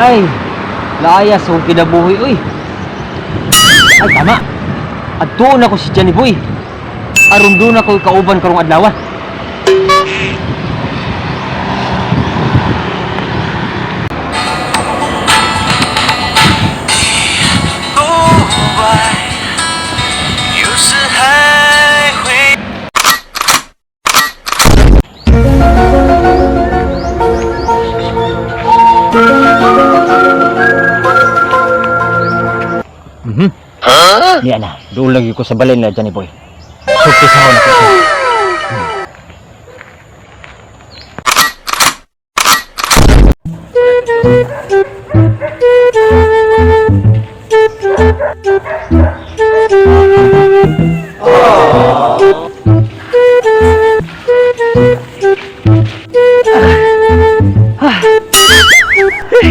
Ay, laaya sa akong kinabuhi, uy. Ay, tama. Adtuon ako si Johnny Boy. Aron doon ako kauban karong adlaw. 不爱，有时还会。 Mhm. Niya na, doon lagi ko sa balay na Johnny Boy. Surprisahon ako siya.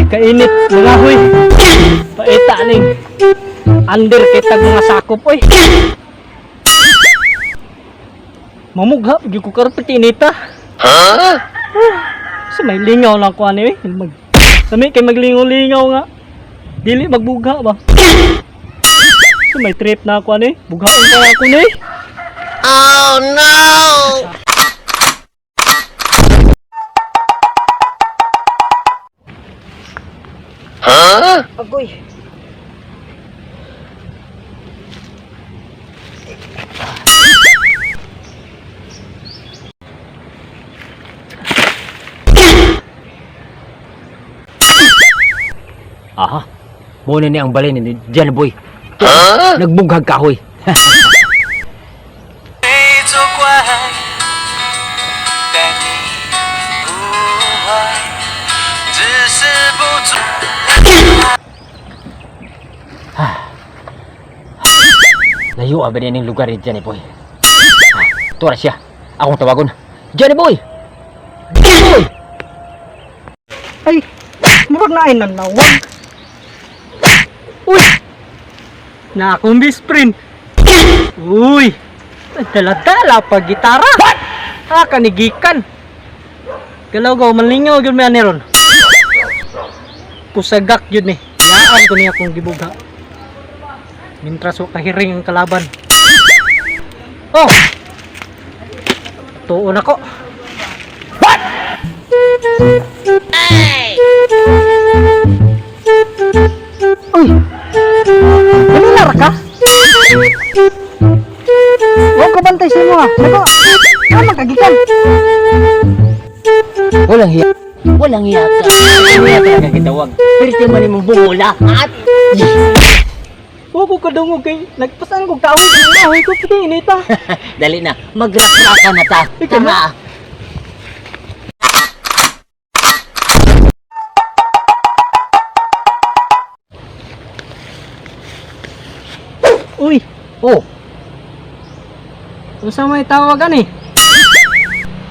Kainit mga huy. Paita ning under kitag mga sakop oy. Mamugha gyud ko karon pati inita. Ha? Sa may lingaw lang ko ani eh. Mag Sami kay maglingaw-lingaw nga. Dili magbugha ba. Sa may trip na ako ani. Bughaon pa ako ni. Agoy. Aha. Muna ni ang balay ni Johnny Boy. Nagbughag kahoy. 没作怪，但你不坏，只是不足。 Layo ba ning lugar ni Johnny Boy? Ah, Tuwa na siya. Akong tawagon. Johnny Boy! Johnny Boy! Ay, murag na ay nanawag. Uy! Na akong best friend. Uy! Dala-dala pa gitara. What? Ah, kanigikan. Galaw-gaw, malingaw gyud may ani ron. Kusagak gyud ni. Yaan ko niya akong gibugha. Mintras wa kahiring ang kalaban. Oh! Tuon ako. Uy! Ganun ka? Huwag ko bantay sa mo ah. Nako, tama kagikan. Walang hiya. Walang hiya ka. Walang hiya ka kagitawag. Pero man imong bungo lahat. Huwag ko kadungog kay nagpasan ko kahoy. Kahoy ko pati inita. Dali na, magrak-raka na ta. Ikaw na. Tara. Uy, Oh, unsa may tawag ani?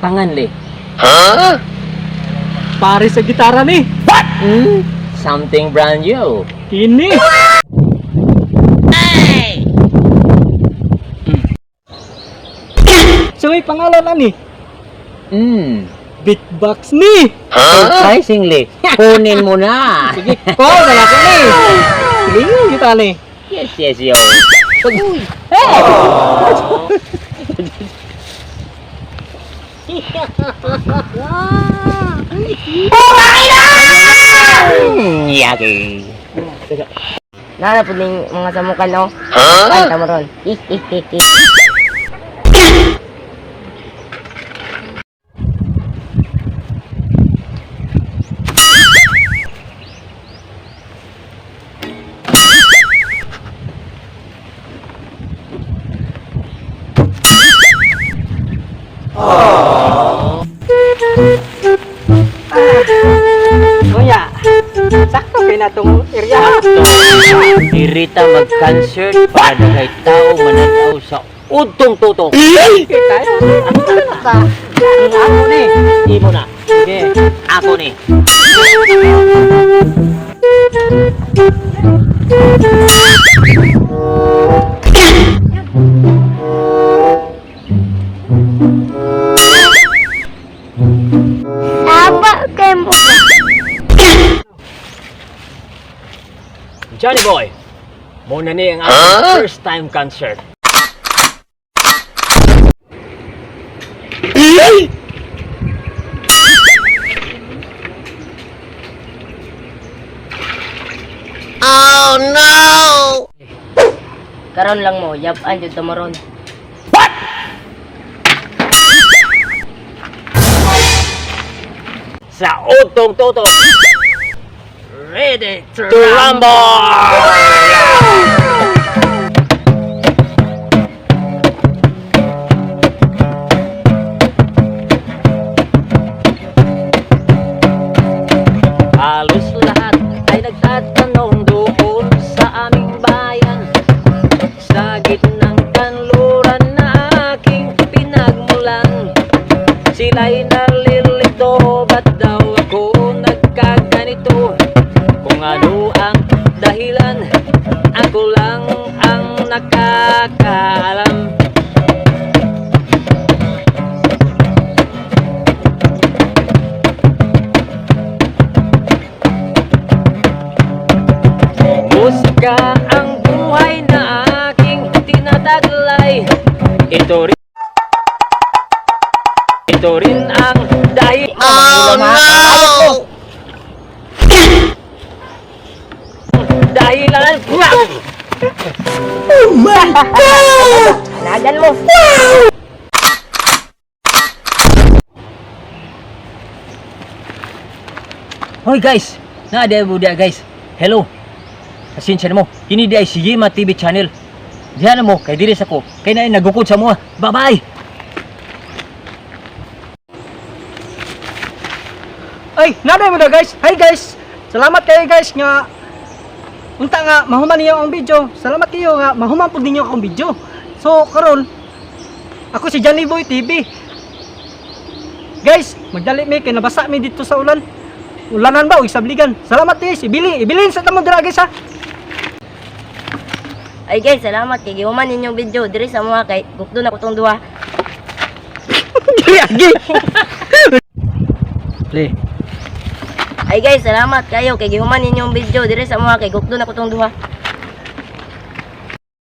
panganli. Pare sa gitara ni. Hmm? Something brand new. Kini. Sa may pangalan ani? Beatbox ni. Surprisingly, kunin mo na. Sige, ko na lang ko ni. Lingaw kita ni. Yes, yes, yo. Uy. Hey! Yaki. Nara po ning mga samukan no. Huh? Kanta mo ron. Hihihihi. Kuya, sakto kay na tong area. Dirita mag-concert para daghay tao mananaw sa udtong tutong. Kay tayo. Sa ang ako ni. Imo na. Sige. Ako ni. Saba kay mo. Johnny Boy, muna ni ang akong first time concert. Karon lang mo, yapan jud ta mo ron. Sa utong toto. Ready to rumble! Halos lahat ay nagtatanong doon sa aming bayan. Sa gitnang kanluran na aking pinagmulan, sila'y nalilito, ba't daw ako nagkaganito? Kung ano ang dahilan, ako lang ang nakakaalam. Musika ang buhay na aking tinataglay. Ito rin ang dahil. Oh no! Dahilan. Hanagan mo. Hoy guys, naa mo diha guys. Hello. Pasensya na mo. Kini di ay si Yema TV channel. Diha na mo kay diri sa ko. Kay naay nagukod sa mo. Bye bye. Ay, naday mo na guys. Hi guys. Salamat kayo guys nga unta nga mahuman niyo ang video. Salamat kayo nga mahuman pud ninyo akong video. So karon ako si Johnny Boy TV. Guys, magdali mi kay nabasa mi dito sa ulan. Ulanan ba o isabligan? Salamat guys. Ibili, ibilin sa tamo dira guys ha. Ay guys, salamat kay gihuman ninyong video diri sa mga kay gukdo na ko tong duha. Play. Ay guys, salamat kayo kay gihuman ninyong video diri sa mga kay gukdo na ko tong duha.